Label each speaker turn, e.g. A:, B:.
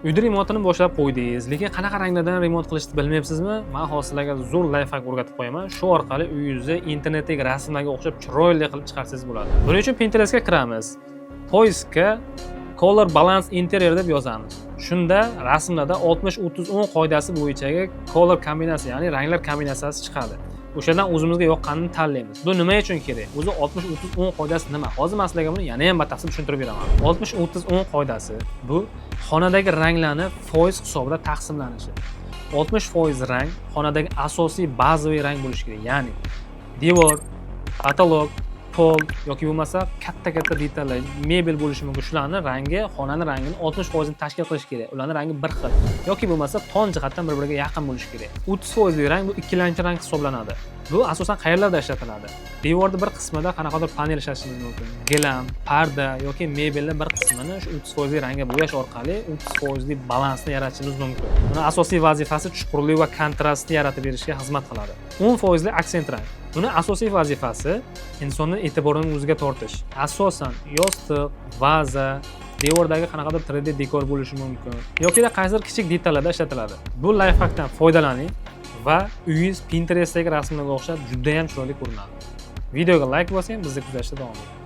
A: Uyda remontini boshlab qo'ydingiz, lekin qanaqa ranglardan remont qilishni bilmayapsizmi? Man hozir sizlarga zo'r лайфхак o'rgatib qo'yaman. Shu orqali uyingizni internetdagi rasmlarga o'xshab chiroyli qilib chiqarsangiz bo'ladi. Buning uchun Pinterestga kiramiz. Поиск ga "color balance interior" deb yozamiz. Shunda rasmlarda 60 30 10 qoidasi bo'yichagi color kombinatsiya, ya'ni ranglar kombinatsiyasi chiqadi. O'shadan o'zimizga yoqqanini tanlaymiz. Bu nima uchun kerak? O'zi 60 30 10 qoidasi nima? Hozir man sizlarga buni yana ham batafsil tushuntirib beraman. 60 30 10 qoidasi bu xonadagi ranglarni foiz hisobida taqsimlanishi. 60% rang xonadagi asosiy, bazaviy rang bo'lishi kerak, ya'ni devor, потолок, pol yoki bo'lmasa katta-katta detallar, mebel bo'lishi mumkin. Shularni rangi xonani rangini 60%ini tashkil qilishi kerak. Ularni rangi bir xil yoki bo'lmasa ton jihatdan bir-biriga yaqin bo'lishi kerak. 30 foizlik rang bu ikkilamchi rang hisoblanadi. Bu asosan qayerlarda ishlatiladi? Devorni bir qismida qanaqadir panel ishlatishimiz mumkin. Gilam, parda yoki mebelni bir qismini shu 30 foizlik rangga bo'yash orqali 30 foizlik balansni yaratishimiz mumkin. Buni asosiy vazifasi chuqurlik va kontrastni yaratib berishga xizmat qiladi. 10 foizlik aksent rang. Buni asosiy vazifasi insonni e'tiborini o'ziga tortish. Asosan yostiq, vaza, devordagi qanaqadir 3D dekor bo'lishi mumkin yokida qaysidir kichik detallarda ishlatiladi. Bu лайфхак dan foydalaning va uyingiz Pinterestdagi rasmlarga o'xshab juda ham chiroyli ko'rinadi. Videoga layk bosing, bizni kuzatishda davom eting.